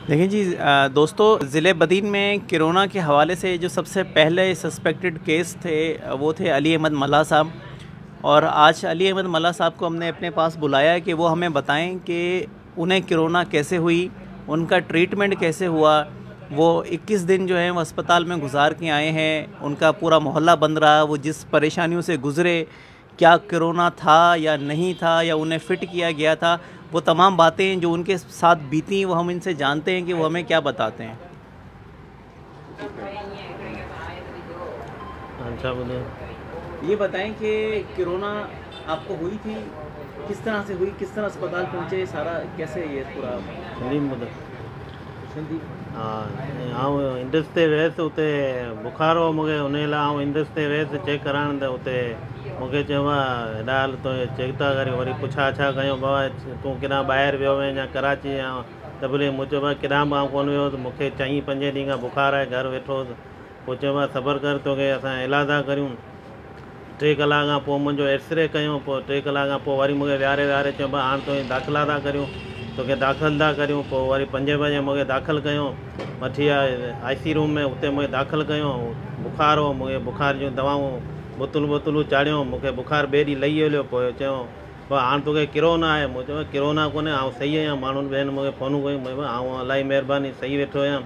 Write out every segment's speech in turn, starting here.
देखिए जी दोस्तों, ज़िले बदीन में कोरोना के हवाले से जो सबसे पहले सस्पेक्टेड केस थे वो थे अली अहमद मल्लाह साहब। और आज अली अहमद मल्लाह साहब को हमने अपने पास बुलाया है कि वो हमें बताएं कि उन्हें कोरोना कैसे हुई, उनका ट्रीटमेंट कैसे हुआ। वो 21 दिन जो है वो अस्पताल में गुजार के आए हैं, उनका पूरा मोहल्ला बंद रहा, वो जिस परेशानियों से गुज़रे, क्या कोरोना था या नहीं था या उन्हें फ़िट किया गया था, वो तमाम बातें जो उनके साथ बीती वो हम इनसे जानते हैं कि वो हमें क्या बताते हैं। अच्छा बोलिए। ये बताएं कि कोरोना आपको हुई थी, किस तरह से हुई, किस तरह अस्पताल पहुँचे, सारा कैसे ये पूरा? सिंधी में ॿुधायो। हा, आउं इंडस ते वियुसि, उते बुखार हो मूंखे, उन लाइ आउं इंडस ते वियुसि चेक कराइण, त उते मूंखे चयो आहे हेॾा हल तो चेक था करियूं। वरी पुछा छा कयूं, बाबा तूं केॾां ॿाहिरि वियो हुएं या कराची या तबले? मूं चयो भाई केॾां बि आउं कोन वियो हुउसि, मूंखे चई पंजे ॾींहं खां बुखार आहे, घर वेठो हुउसि। पोइ चयो भाई सब्र कर, तोखे असां इलाज था करियूं। 3 कलाक खां पोइ मुंहिंजो एक्सरे कयूं, पोइ 3 कलाक खां पोइ वरी मूंखे विहारे विहारे चयो भाई हाणे तुंहिंजी दाख़िला था करियूं, तोखे दाख़िल था करियूं। पोइ वरी 5 बजे मूंखे दाख़िल कयूं, वठी आया आई सी रूम में, उते मूंखे दाख़िल कयूं। बुखार हो, मूंखे बुखार जूं दवाऊं बोतलूं बोतलूं चाढ़ियूं, मूंखे बुखार ॿिए ॾींहुं लही हलियो। पोइ चयो भाई हाणे तोखे ڪورونا आहे। मूं चयो ڪورونا कोन्हे, आउं सही आहियां। माण्हुनि ॿियनि मूंखे फोनूं कयूं, मूं चयो आउं इलाही महिरबानी सही वेठो आहियां,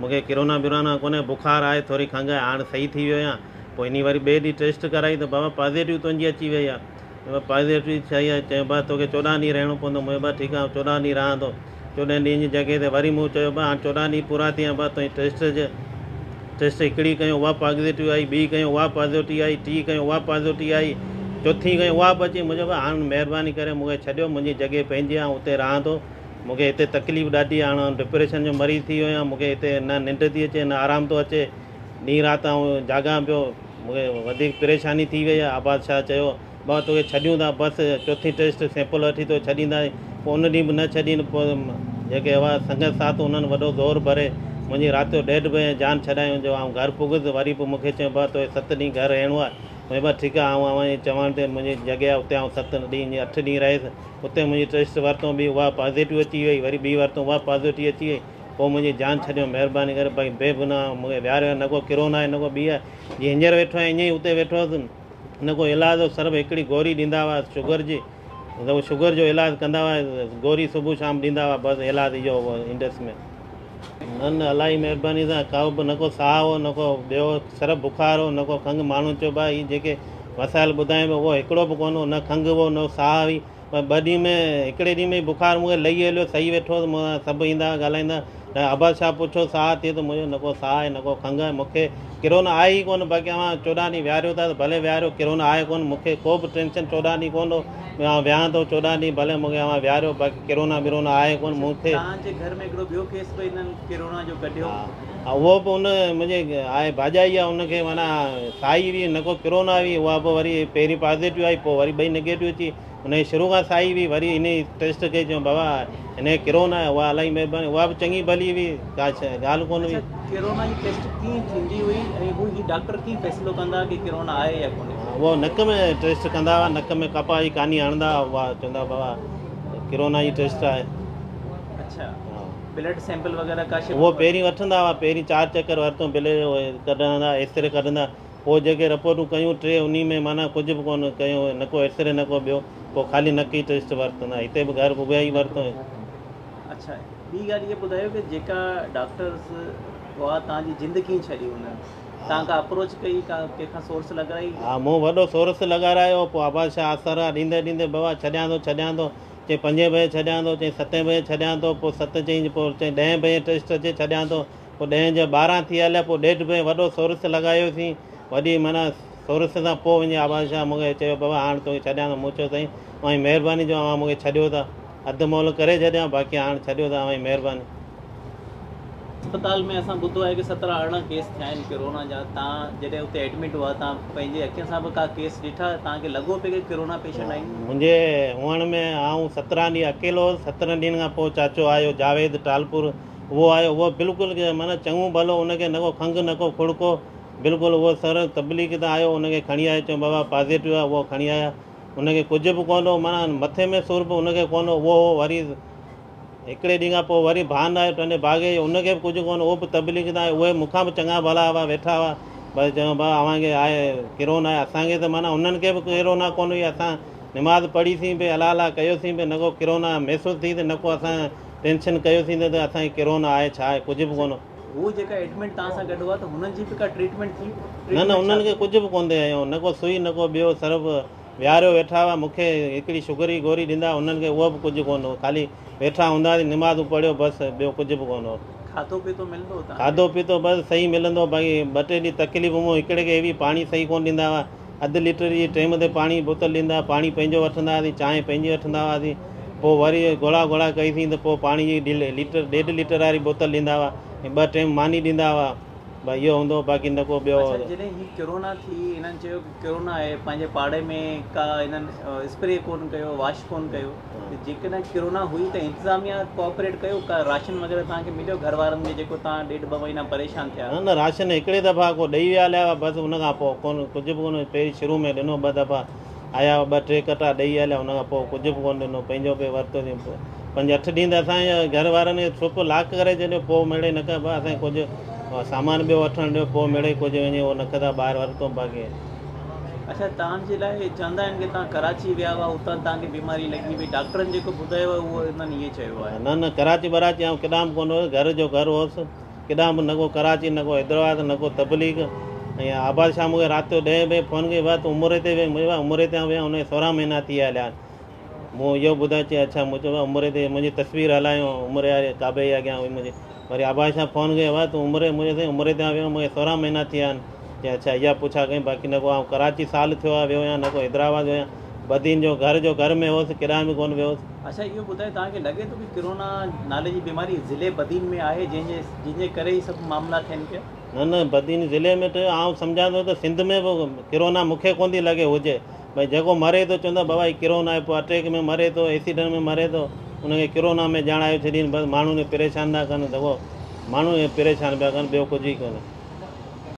मूंखे ڪورونا बिरोना कोन्हे, बुखार आहे, थोरी खंघ आहे, हाणे सही थी वियो आहियां। पोइ इन वरी ॿिए ॾींहुं टेस्ट कराई त बाबा पॉज़िटिव तुंहिंजी अची वई आहे। पॉज़िटिव छा आहे? चयो भाई तोखे 14 ॾींहं रहिणो पवंदो। मूं चयो भाई ठीकु आहे, 14 ॾींहं रहां थो। 14 ॾींहं जी जॻह ते वरी मूं चयो भाई हाणे 14 ॾींहं पूरा थी विया, भाई तुंहिंजी टेस्ट हिकिड़ी कयूं उहा पॉज़िटिव आई, ॿी कयूं उहा पॉज़िटिव आई, टी कयूं उहा पॉज़िटिव आई, चोथी कयूं उहा बि अची। मुंहिंजो भाई हाणे महिरबानी करे मूंखे छॾियो, मुंहिंजी जॻह पंहिंजी आहे, उते रहां थो। मूंखे हिते तकलीफ़ ॾाढी आहे, हाणे डिप्रेशन जो मरीज़ थी वियो आहियां, मूंखे हिते न निंड थी अचे न आराम थो अचे, ॾींहुं राति आउं जाॻां पियो, मूंखे वधीक परेशानी थी वई आहे। आबाद शाह चयो बाबा तोखे छॾियूं था, बसि चोथी टेस्ट सैंपल वठी तो छॾींदा। पोइ उन ॾींहुं बि न छॾीनि। पोइ जेके हुआ संगत साथ, उन्हनि वॾो ज़ोर भरे मुंहिंजी राति जो 1:30 बजे जान छॾायूं। जो आउं घर पुॻुसि, वरी पोइ मूंखे चयो भाउ तोखे 7 ॾींहं घर रहिणो आहे। मुंहिंजो भाउ ठीकु आहे, आउं अव्हां जे चवण ते मुंहिंजी जॻह आहे, उते आउं 7 ॾींहं 8 ॾींहं रहियुसि। उते मुंहिंजी टेस्ट वरितो ॿी, उहा पॉज़िटिव अची वई, वरी ॿी वरितो उहा पॉज़िटिव अची वई। पोइ मुंहिंजी जान छॾियो, महिरबानी करे भई बेगुनाह मूंखे विहारियो, न को ڪورونا आहे न को ॿी आहे। जीअं हींअर वेठो आहियां ईअं ई उते वेठो हुउसि, न को इलाज हो, सिर्फ़ हिकिड़ी गोरी ॾींदा हुआ शुगर जी, त उहो शुगर जो इलाज कंदा हुआ, गोरी सुबुह शाम ॾींदा हुआ, बसि इलाज इहो हुओ इंडस में। न न इलाही महिरबानी सां का बि न को साह हो न को ॿियो, सिर्फ़ बुखार हो न को खंघ। माण्हू चयो भाई हीअ जेके वसाइल ॿुधाए पियो उहो हिकिड़ो बि कोन हो, न खंघ हुओ न साह हुई। पर 2 ॾींहं में हिकिड़े ॾींहुं में ई बुखार मूंखे लही हलियो, सही वेठो हुउसि, मूं सभु ईंदा ॻाल्हाईंदा। आबाद शाह पुछो साह थिए त मुंहिंजो न को साह आहे न को खंघ आहे, मूंखे ڪورونا आहे ई कोन। बाक़ी अव्हां 14 ॾींहं विहारियो था त भले विहारियो, ڪورونا आहे कोन, मूंखे को बि टेंशन 14 ॾींहं कोन हो। आउं विहां थो 14 ॾींहं, भले मूंखे अव्हां विहारियो, बाक़ी ڪورونا बिरोना आहे कोन मूंखे। तव्हांजे घर में हिकिड़ो ॿियो केस बि हिननि ڪورونا जो कढियो। हा, उहो बि उन मुंहिंजे आहे भाॼाई आहे, उनखे माना साई हुई न को ڪورونا हुई, उहा बि वरी पहिरीं पॉज़िटिव आई, पोइ वरी ॿई नेगेटिव अची। उनजी शुरू खां साई हुई, वरी इन टेस्ट कई, चयो बाबा हिन ڪورونا आहे। उहा इलाही महिरबानी, उहा बि चङी भली हुई, का ॻाल्हि कोन हुई। ڪورونا जी टेस्ट कीअं थींदी हुई ऐं हू ही डॉक्टर कीअं फ़ैसिलो कंदा की ڪوروना आहे या कोन्हे? उहो नक में टेस्ट कंदा हुआ, नक में कपाह जी कानी हणंदा हुआ, उहा चवंदा बाबा ڪوروना जी टेस्ट आहे। अच्छा, ब्लड सैंपल वग़ैरह का उहो पहिरीं वठंदा हुआ, पहिरीं 4 चक्कर वरितो, ब्लड कढंदा, एक्सरे कढंदा। पोइ जेके रिपोर्टूं कयूं 3, उन में माना कुझु बि कोन कयो, न को एक्सरे न को ॿियो, पोइ ख़ाली नक ई टेस्ट वरितंदा। हिते बि घर उहा ई वरितो। अच्छा, ॿी ॻाल्हि इहा ॿुधायो की जेका डॉक्टर्स हुआ तव्हांजी जिंद कीअं छॾी हुननि? तव्हां का अप्रोच कई, का कंहिंखां सोर्स लॻाई? हा, मूं वॾो सोर्स लॻारायो। पोइ आबाद शाह आसरा ॾींदे ॾींदे बाबा छॾियां थो छॾियां थो, चई 5 बजे छॾियां थो, चई 7 बजे छॾियां थो, पोइ 7 चई, पोइ चई 10 बजे टेस्ट अचे छॾियां थो, पोइ 10 जा 12 थी हलिया, पोइ 1:30 बजे वॾो सोर्स लॻायोसीं, वॾी माना सोर्स सां पोइ वञी आबाद शाह मूंखे चयो बाबा हाणे तोखे छॾियां थो। मूं चयो साईं अव्हां जी महिरबानी जो अव्हां मूंखे छॾियो था, अधु मोल करे छॾियां, बाक़ी हाणे छॾियो था, अव्हां जी महिरबानी। अस्पताल में असां ॿुधो आहे की 17-18 केस थिया आहिनि ڪوروना जा। तव्हां जॾहिं उते एडमिट हुआ, तव्हां पंहिंजे अखियुनि सां बि का केस ॾिठा? तव्हांखे लॻो पियो की ڪوروना पेशेंट आहिनि? मुंहिंजे हुअण में आउं 17 ॾींहं अकेलो हुउसि। 17 ॾींहनि खां पोइ चाचो आयो जावेद टालपुर, उहो आयो, उहो बिल्कुलु माना चङो भलो, उनखे न को खंघ न को खुड़को, बिल्कुलु उहो सर तबलीग तां आयो, उनखे खणी आयो, चयो बाबा पॉज़िटिव आहे, उहो खणी आया। उनखे कुझु बि कोन हो, माना मथे में सुर बि उनखे कोन हो, उहो वरी هڪڙي ڏينهن کان پوءِ وري ڀان آيو ٽنڊي باگي جو، ان کي به ڪجهه ڪونه، اهو به تبليغ تان آيو. اهي مون کان به چڱا ڀلا هئا، ويٺا هئا. بس چيو ڀاءُ اوهان کي آهي ڪرونا آهي، اسان کي ته معنيٰ انهن کي به ڪرونا ڪونه هئي. اسان نماز پڙهيسين به، الله الله ڪيوسين به، نه ڪو ڪرونا محسوس ٿي ته نه ڪو اسان ٽينشن ڪيوسين ته اسان کي ڪرونا آهي ڇا آهي، ڪجهه به ڪونه. هو جيڪا ايڊمٽ توهان سان گڏ هئا ته هنن جي به ڪا ٽريٽمينٽ ٿي؟ نه نه، انهن کي ڪجهه به ڪونه ٿي هنيو، نه ڪو سئي نه ڪو ٻيو، صرف ويهاريو ويٺا هئا. مون کي هڪڙي شگر جي گوري ڏيندا، انهن کي اهو به ڪجهه ڪونه هو، خالي ويٺا هوندا هئاسين، نمازون پڙهيو بس، ٻيو ڪجهه به ڪونه هو. کاڌو پيتو ملندو هو توهان کي؟ کاڌو پيتو بس صحيح ملندو هو، باقي ٻه ٽي ڏينهن تڪليف مون هڪڙي کي هئي، پاڻي صحيح ڪونه ڏيندا هئا، اڌ ليٽر جي ٽيم تي پاڻي بوتل ڏيندا هئا، پاڻي پنهنجو وٺندا هئاسين، چانهه پنهنجي وٺندا هئاسين. پوءِ وري گوڙا گوڙا ڪئيسين ته پوءِ پاڻي جي ليٽر ڏيڍ ليٽر واري بوتل ڏيندا هئا ۽ ٻه ٽيم ماني ڏيندا هئا، بس اهو هوندو هو، باقي نه ڪو ٻيو. اڇا، جڏهن هي ڪرونا ٿي، هنن چيو ڪه ڪرونا آهي، پنهنجي پاڙي ۾ ڪا هنن اسپري ڪونه ڪيو، واش ڪونه ڪيو، ته جيڪڏهن ڪرونا هئي ته انتظاميا ڪوآپريٽ ڪيو؟ ڪا راشن وغيره توهان کي مليو گهر وارن کي، جيڪو توهان ڏيڍ ٻه مهينا پريشان ٿيا؟ نه نه، راشن هڪڙي دفعا ڪو ڏيئي ويا هليا هئا، بس ان کان پوءِ ڪونه، ڪجهه به ڪونه. پهرين شروع ۾ ڏنو، ٻه دفعا آيا هئا، ٻه ٽي ڪٽا ڏيئي هليا، ان کان پوءِ ڪجهه به ڪونه ڏنو، پنهنجو پئي ورتوسين. 5 8 ڏينهن ته اسان جي گهر وارن کي ڇپ لاڪ ڪري ڇڏيو، پوءِ مڙئي نه ڪا اسان کي ڪجهه سامان ٻيو وٺڻ ڏيو، پوءِ مڙئي ڪجهه وڃي اهو نڪتا ٻاهر ورتو باقي. اڇا، توهان جي لاءِ چوندا آهن ڪه توهان ڪراچي ويا هئا، اتان توهان کي بيماري لڳي وئي، ڊاڪٽرن جيڪو ٻڌايو آهي اهو انهن ائين چيو آهي؟ نه نه، ڪراچي براچي آئون ڪيڏانهن به ڪونه ويس، گهر جو گهر هوس، ڪيڏانهن به نه ڪو ڪراچي نه ڪو حيدرآباد نه ڪو تبليغ. ۽ آباد شاهه مون کي رات جو 10 بجي فون ڪئي، ڀاءُ تون عمري تي وئين؟ مون چيو ڀاءُ عمري تي آئون ويو آهيان، هن کي 16 مهينا ٿي ويا هليا. مون اهو ٻڌايو، چئي اڇا. مون چيو ڀاءُ عمري تي منهنجي تصوير هلايو، عمري واري ڪعبي جي اڳيان هئي منهنجي. وري آباد شاهه فون ڪيو، ڀاءُ تون عمري؟ مون چيو سائين عمري تي آئون ويو آهيان، مون کي 16 مهينا ٿي ويا آهن. چئي اڇا، اها پڇا ڪئي، باقي نه ڪو آئون ڪراچي سال ٿيو آهي ويو آهيان، نه ڪو حيدرآباد ويو آهيان، بدين جو گهر جو گهر ۾ هوس، ڪيڏانهن به ڪونه ويو هوس. اڇا، اهو ٻڌايو توهان کي لڳي ٿو ڪه ڪرونا نالي جي بيماري ضلعي بدين ۾ آهي، جنهن جي ڪري هي سڀ معاملا ٿين پيا؟ نه نه، بدين ضلعي ۾ ته آئون سمجهان ٿو ته سنڌ ۾ به ڪرونا مون کي ڪونه ٿي لڳي هجي. ڀئي جيڪو مري ٿو چوندا بابا هي ڪرونا آهي، پوءِ اٽيڪ ۾ مري ٿو، ايڪسيڊنٽ ۾ مري ٿو، ان کي ڪرونا ۾ ڄاڻايو ڇڏين. بس ماڻهن کي پريشان ٿا ڪن، دغو ماڻهو کي پريشان پيا ڪن، ٻيو ڪجهه ئي ڪونهي.